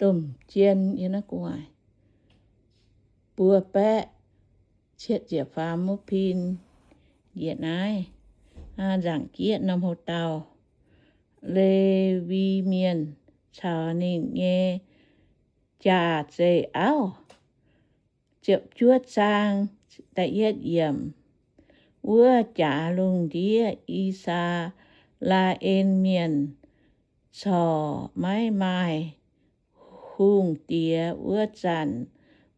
domh jien, buo baeqv cietv ziepc faam wuov pin, njiec naaiv, nzaangc jieqv norm houx-dauh, Lewi Mienh caux ninh nyei jaax-zeih auv. Ziepc juov zaang, da'yietv yiemc. Wuov jaax lungh ndiev, I^saa^laa^en Mienh corc maiv maaih hungh diex wuov zanc,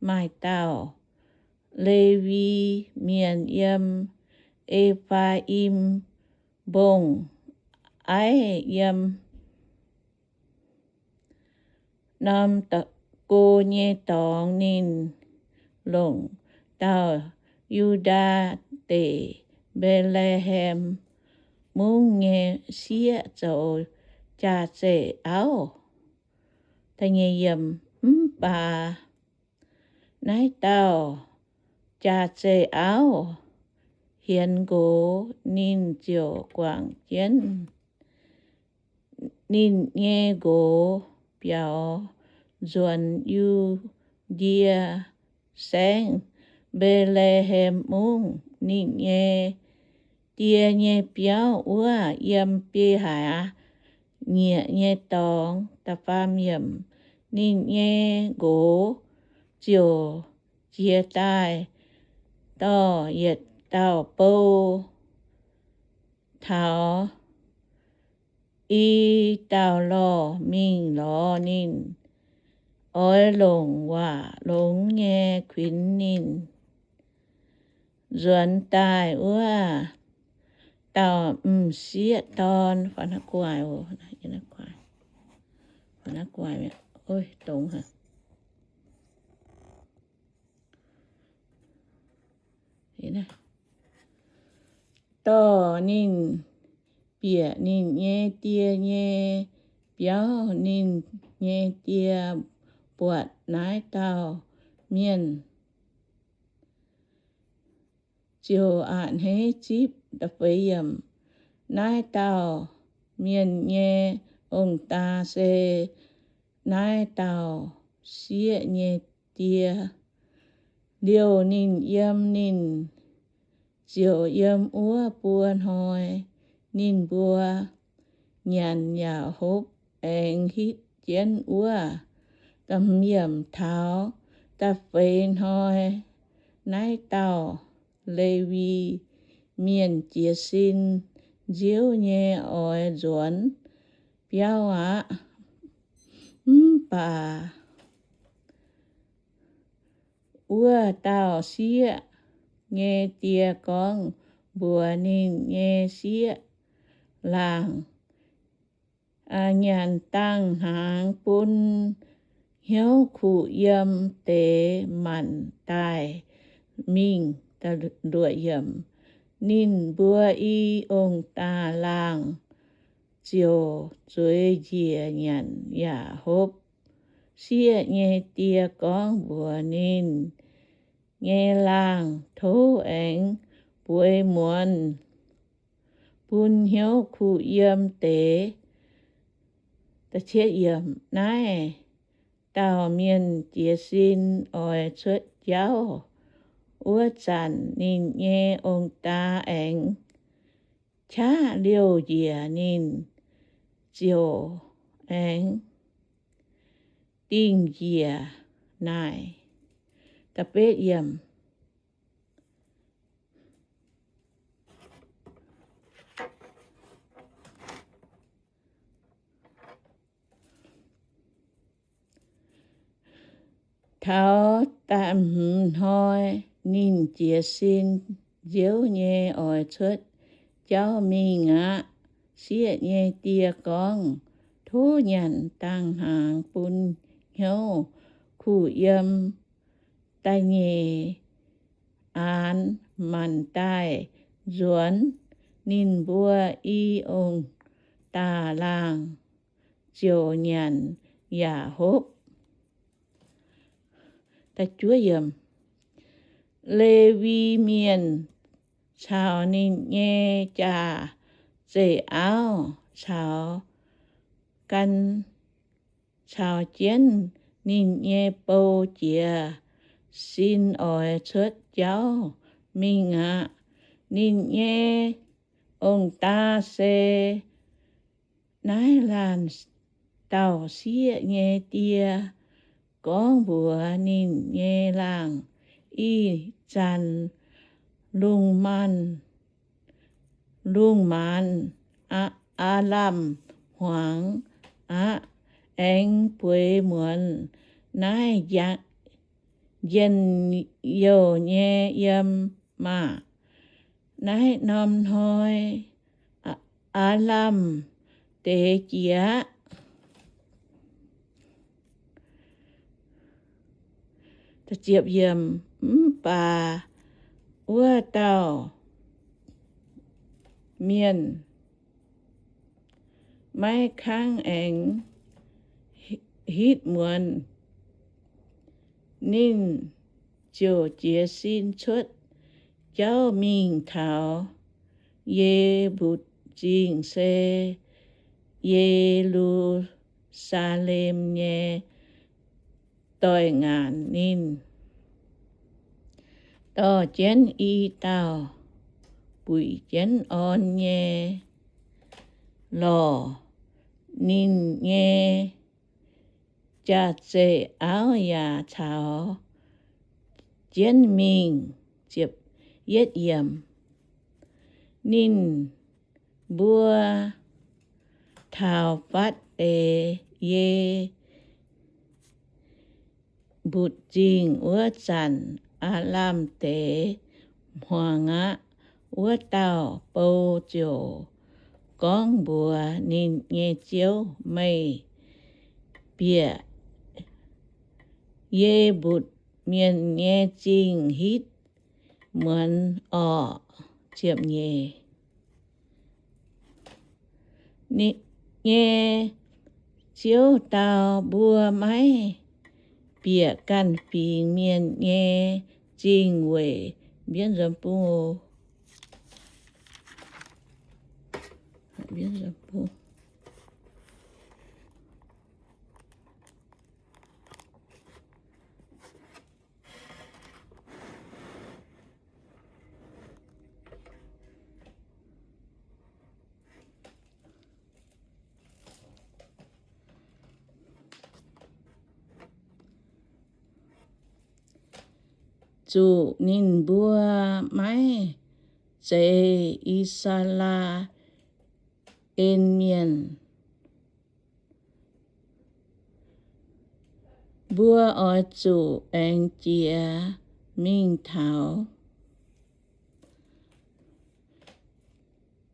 maaih dauh Lewi Mienh yiem E^faa^im Mbong aiv, yiem norm go nyei dorngx. Ninh longc dauh Yu^ndaa Deic, Mbetc^le^hem Mungv nyei sieqv zoux jaax-zeih auv. Mv baac naaiv dauh jaax-zeih auv hienx nqox, ninh ziouc guangc jienv ninh nyei nqox biaux nzuonx Yu^ndie Saengv, Mbetc^le^hem Mungv, ninh nyei die nyei biauv wuov, yiem biei haaix nyiec nyei dorngx. Da'faam yiemc. Ninh nyei nqox ziouc jiez daaih dorh yietc dauh bou taux i dauh lorh mingh lorz ninh, oix longc waac longx nyei kuinx ninh. Nzuonx daaih wuov dauh m'sieqv dorn, dorh ninh bieqc ninh nyei die nyei biauv. Ninh nyei die buatc naaiv dauh mienh ziouc a'hneiv zipv. Naaiv dauh mienh nyei ong-daa se naaiv dauh sieqv nyei die. Liouh ninh yiem, ninh ziouc yiem wuov buo hnoi. Ninh mbuo nyanc yaac hopv aengx hitv jienv wuov. Taux da'feix hnoi, naaiv dauh Lewi Mienh jiez sin nziouv nyei oix nzuonx biauv aqv. Mv baac wuov dauh sieqv nyei die gorngv mbuox ninh nyei sieqv, Laangc nyanc dangh hnaangx bun hnyouv kuh yiem deix maanc daaih mingh. Ninh mbuo i ong-daa laangh ziouc zueiz njiec nyanc yaac hopv. Sieqv nyei die gorngv mbuox ninh nyei laangh, Tov aengx bueix muonz bun hnyouv kuh yiem deix. Naaiv dauh mienh jiez sin oix cuotv jauv wuov zanc, ninh nyei ong-daa aengx qaqv liouh njiec. Ninh ziouc aengx dingh njiec naaic. Taux da'hmz hnoi, ninh jiez sin nziouv nyei oix cuotv jauv mingh aqv. Sieqv nyei die gorngv, Tov nyanc dangh hnaangx bun hnyouv kuh yiem. Da'nyeic aanx maanc daaih nzuonx, ninh mbuo i ong-daa laangh ziouc nyanc yaac hopv. Lewi Mienh caux ninh nyei jaax-zeih auv caux gan caux jienv ninh nyei bou jiez sin oix cuotv jauv mingh aqv. Ninh nyei ong-daa se naaiv laanh dauh sieqv nyei die gorngv mbuox ninh nyei laangz. Ih zanc lungh maanz, lungh maanz aav lamh hmuangx aqv. Aengx bueix muonz naaiv njien-youh nyei yiem maah! Naaiv norm hnoi aav lamh deix jiex aqv. Mv baac wuov dauh mienh maiv kangv aengx hitv muonz. Ninh ziouc jiez sin cuotv jauv mingh taux Ye^mbutc Zingh, se Ye^lu^saa^lem nyei doix-ngaanc. Ninh dorh jienv i dauh buic jienv orn nyei lorh. Ninh nyei jaax-zeih auv yaac caux jienv mingh. Ninh mbuo taux fatv deix Ye^mbutc Zingh wuov zanc, aav lamh deix hmuangx aqv. Wuov dauh bou ziouc gorngv mbuox ninh nyei ziouv, Meih bieqc Ye^mbutc Mienh nyei zingh hitv muonz orqc? Ninh nyei ziouv dau, Mbuo maiv bieqc ganh fingx mienh nyei zingh weic zuqc ninh mbuo maiv zeiz I^saa^laa^en Mienh. Mbuo oix zuqc aengx jiex mingh taux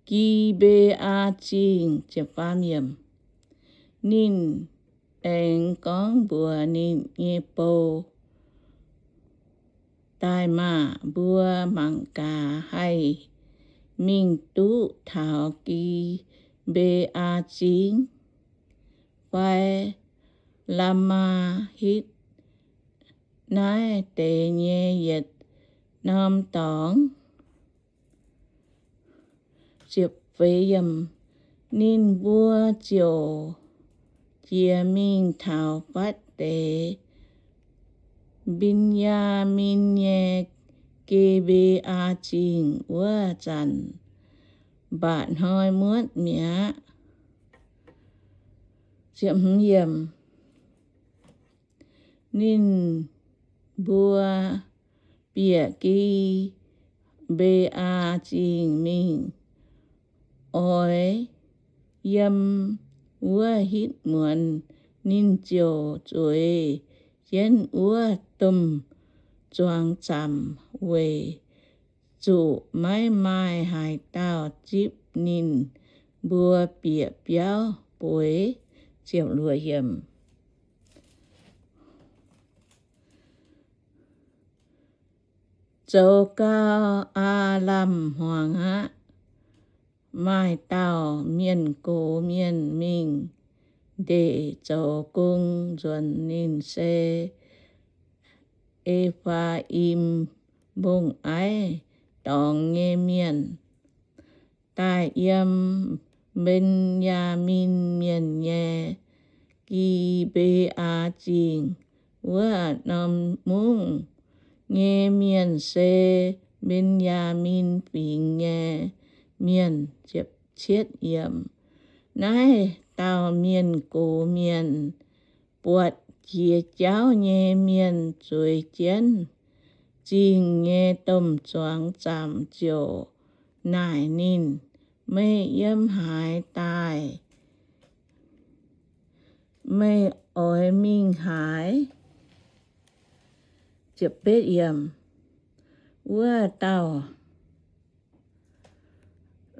Gi^mbe^aa Zingh. Ninh aengx gorngv mbuox ninh nyei bou, Daaih maah! Mbuo mangc gaax haih mingh duqv taux Gi^mbe^aa Zingh fai Laamaa hitv naaiv deix nyei yietc norm dorngx. Ninh mbuo ziouc jiex mingh taux fatv deix Mben^yaa^min nyei Ge^mbe^aa Zingh wuov zanc, mba'hnoi muotv mi'aqv. Ninh mbuo bieqc Gi^mbe^aa Zingh mingh. Oix yiem wuov hitv muonz, ninh ziouc zueiz jienv wuov domh zuangx zaamc weic zuqc maiv maaih haaix dauh zipv ninh mbuo bieqc biauv bueix. Zoux gau, aav lamh hmuangx aqv. Maaih dauh mienh gox mienh mingh ndeic zoux gong nzuonx. Ninh se E^faa^im Mbong-Aiv dorngx nyei mienh, daaih yiem Mben^yaa^min Mienh nyei Gi^mbe^aa Zingh wuov norm mungv nyei mienh se Mben^yaa^min Fingx nyei mienh. Naaiv dauh mienh gox mienh, buatc jiex jauv nyei mienh zueiz jienv zingh nyei domh zuangx zaamc ziouc naaic ninh, Meih yiem haaix daaih? Meih oix mingh haaix? Wuov dauh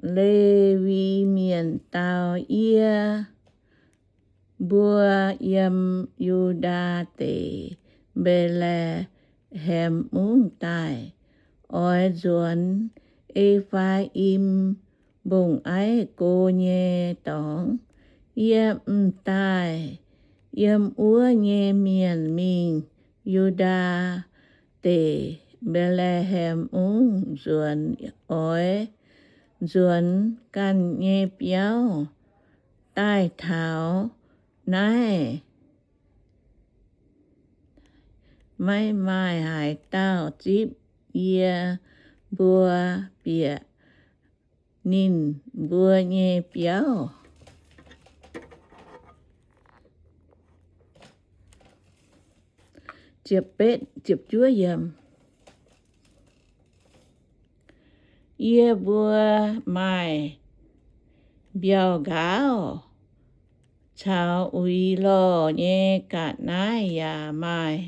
Lewi Mienh dau, Yie mbuo yiem Yu^ndaa Deic, Mbetc^le^hem Mungv daaih, oix nzuonx E^faa^im Mbong-Aiv Go nyei dorngx. Yie m'daaih yiem wuov nyei mienh mingh Yu^ndaa Deic, Mbetc^le^hem Mungv nzuonx. Oix nzuonx ganh nyei biauv daaih taux naaiv. Maiv maaih haaix dauh zipv yie mbuo bieqc ninh mbuo nyei biauv. Yie mbuo maaih mbiauh nqaauv caux uix lorh nyei ga'naaiv, yaac maaih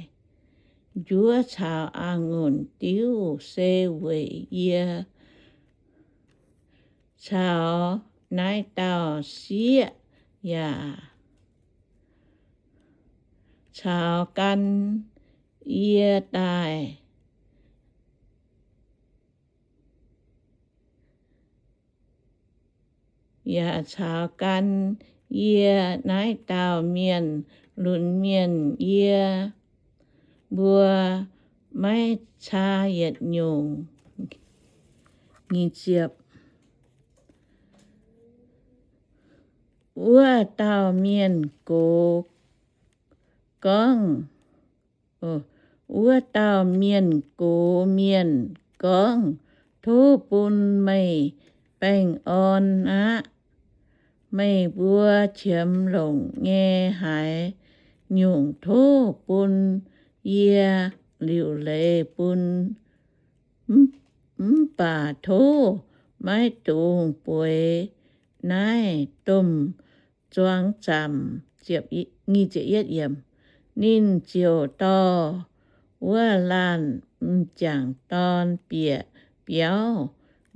njuov caux a'ngunc diuv, se weic yie caux naaiv dauh sieqv yaac caux gan yie daaih, yaac caux gan yie naaiv dauh mienh lunx mienh. Yie mbuo maiv caa yietc nyungc. Wuov dauh mienh gox gorngv, wuov dauh mienh gox mienh gorngv, Tov bun meih baengh orn aqv. Meih mbuo qiemx longc nyei haaix nyungc tov bun yie liuc leiz bun, mv baac tov maiv dungx bueix naaiv domh zuangx zaamc. Ninh ziouc dorh wuov laanh m'jangc dorn bieqc biauv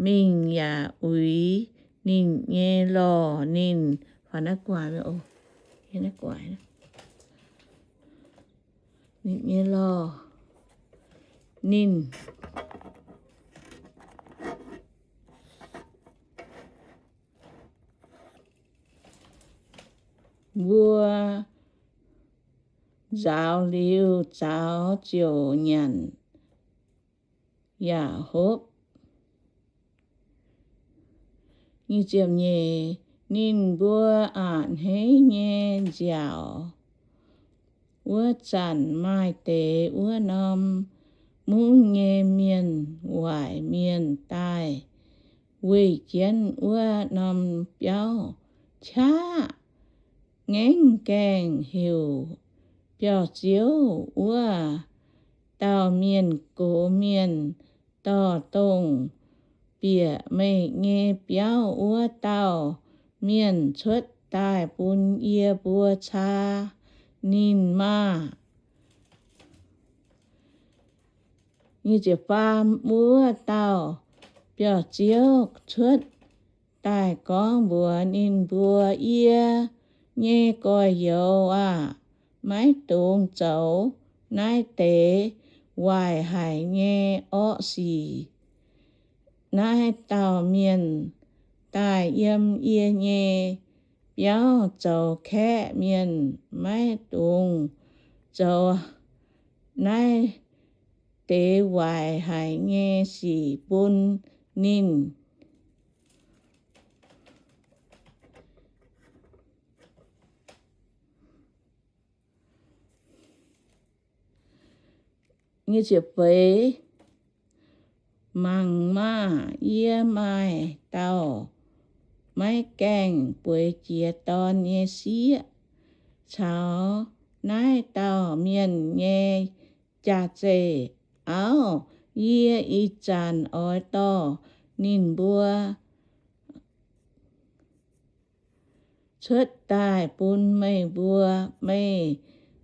mingh yaac uix ninh nyei lorh. Ninh, ninh nyei lorh, ninh mbuo nzaaux liuz zaux ziouc nyanc yaac hopv. Ninh mbuo a'hneiv nyei nziaauc wuov zanc maaih deix wuov norm mungv nyei mienh waaic mienh daaih weih jienv wuov norm biauv qaqv ngaengv gaengh heuc biauv-ziouv wuov dauh mienh gox mienh dorh dongh bieqc meih nyei biauv wuov dauh mienh cuotv daaih bun yie mbuo caa ninh maah! Wuov dauh biauv-ziouv cuotv daaih gorngv mbuox ninh mbuo, Yie nyei gorx-youz aah! Maiv dungx zoux naaiv deix waaic haic nyei orqv sic. Naaiv dauh mienh daaih yiem yie nyei biauv zoux kaeqv mienh. Maiv dungx zoux naaiv deix waaic haic nyei sic bun ninh. Feix, mangc maah! Yie maaih dauh maiv gaengh bueix jiex dorn nyei sieqv caux naaiv dauh mienh nyei jaax-zeih auv. Yie ih zanc oix dorh ninh mbuo cuotv daaih bun meih mbuo. Meih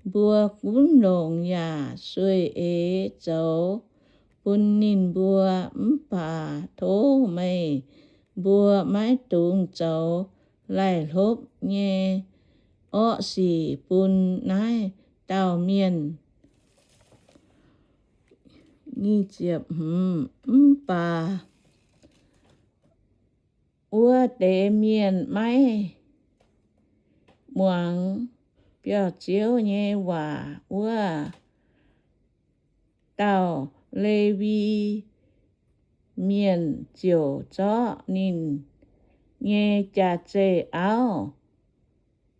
mbuo gunv longx yaac sueih eix zoux bun ninh mbuo, mv baac tov meih mbuo maiv dungx zoux laih hlopv nyei orqv sic bun naaiv dauh mienh. Mv baac wuov deix mienh maiv muangx biauv-ziouv nyei waac. Wuov dauh Lewi Mienh ziouc zorqv ninh nyei jaax-zeih auv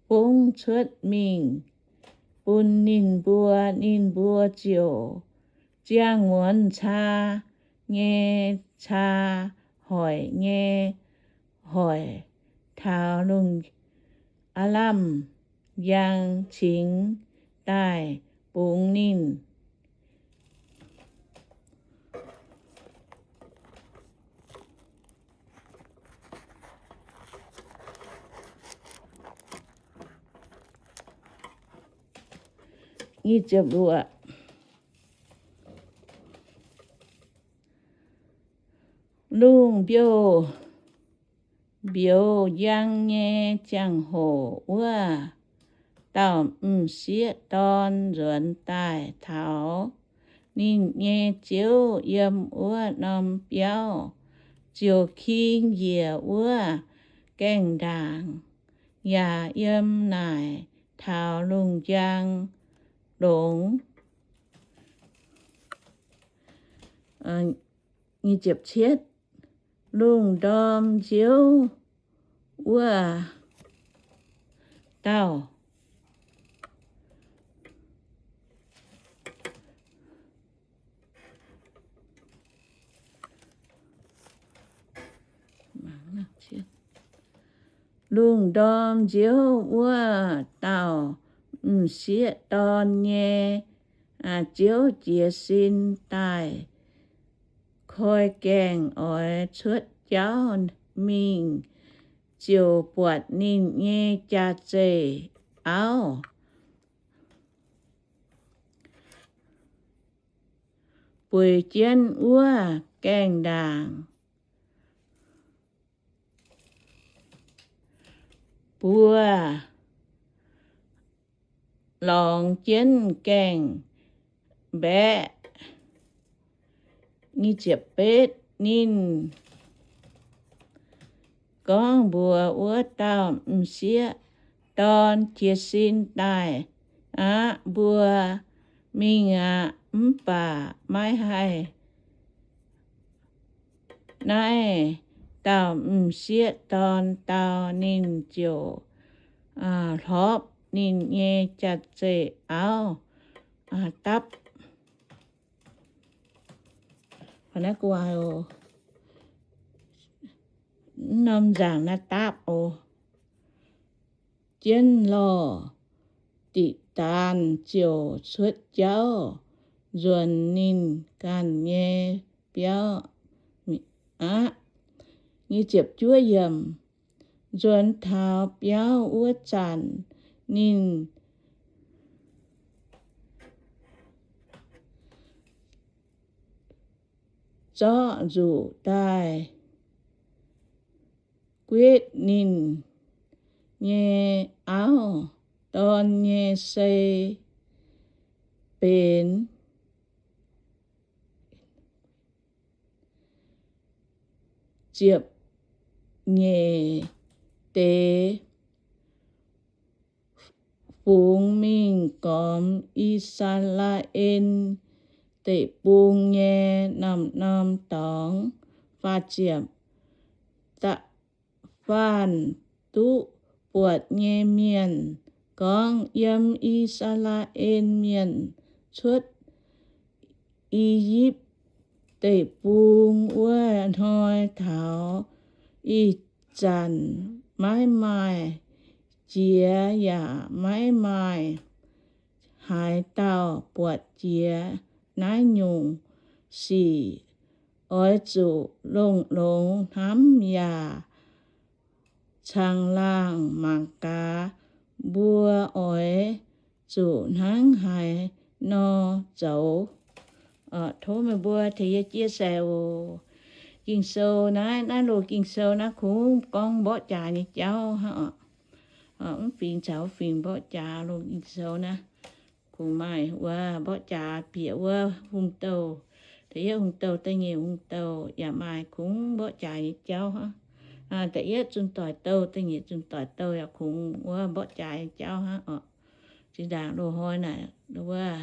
fongv cuotv mingh bun ninh mbuo. Ninh mbuo ziouc ziangh muonz caa nyei caa, hoic nyei hoic, taux lungh aav lamh njang cingx daaih bungx ninh. Lungh mbiouh mbiouz njang nyei ziangh hoc, wuov dauh m'sieqv dorn nzuonx daaih taux. Ninh nyei ziouv yiem wuov norm biauv ziouc king njiec wuov gaengh ndaangc, yaac yiem naaic taux lungh njang longx. Lungh ndorm nziouv wuov dauh Lungh ndorm nziouv wuov dauh m'sieqv dorn nyei ziouv jiez sin daaih koi gaengh oix cuotv jauv mingh, ziouc buatc ninh nyei jaax-zeih auv bueix jienv wuov gaengh ndaangc, buo lorngx jienv gaengh mbaeqv. Ninh gorngv mbuox wuov dauh m'sieqv dorn, Jiez sin daaih aqv. Mbuo mingh aqv. Mv baac maiv haih naaiv dauh m'sieqv dorn dau. Ninh ziouc hlorpv ninh nyei jaax-zeih auv dapv norm nzaangc naaiv dapv oc, jienv lorh diqc daanh ziouc cuotv jauv nzuonx ninh ganh nyei biauv aqv. Nzuonx taux biauv wuov zanc, ninh zorqv nzuqc daaih guetv ninh nyei auv dorn nyei sei benx ziepc nyeic deix fungx mingh gormx I^saa^laa^en Deic-Bung nyei norm-norm dorngx. Faah ziepc, da'faanh duqv buatc nyei mienh gorngv, Yiem I^saa^laa^en Mienh cuotv I^yipv Deic-Bung wuov hnoi taux ih zanc maiv maaih jiex yaac maiv maaih haaix dauh buatc jiex naaiv nyungc sic. Oix zuqc longx-longx hnamv yaac caangh laangh mangc gaax, mbuo oix zuqc hnangv haaix nor zoux. Tov meih mbuo tengx yie chia sẻ oc. Ging-Sou naaiv, naaiv loz Ging-Sou naaiv kungx gorngv mborqv jaax nyei jauv hnangv. Mv fingx caux fingx mborqv jaax. Loz Ging-Sou naaiv kungx maaih wuov mborqv jaax bieqc wuov hungh douh, da'yietv hungh douh, da'nyeic hungh douh yaac maaih kungx mborqv jaax nyei jauv hnangv. Da'yietv zunc doic douh, da'nyeic zunc doic douh yaac kungx wuov mborqv jaax nyei jauv hnangv oc. Zinh ndaangc loz-hnoi naaic wuov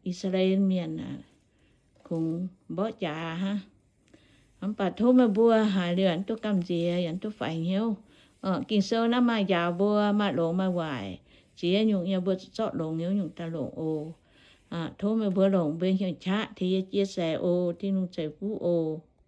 I^saa^laa^en Mienh kungx mborqv jaax hnangv. Mv baac tov meih mbuo haiz liuz yaac duqv gamh nziex, yaac duqv faix hnyouv. Ging-Sou naaiv maaih njaaux mbuo, maaih longx maaih waaic. Ziex nyungc yie mbuo zuqc zorqv longx hnyouv nyungc daaih longc oc. Tov meih mbuo longc mbuo nyei hnyouv qaqv tengx yie chia sẻ oc. Tin-Hungh ceix fuqv oc.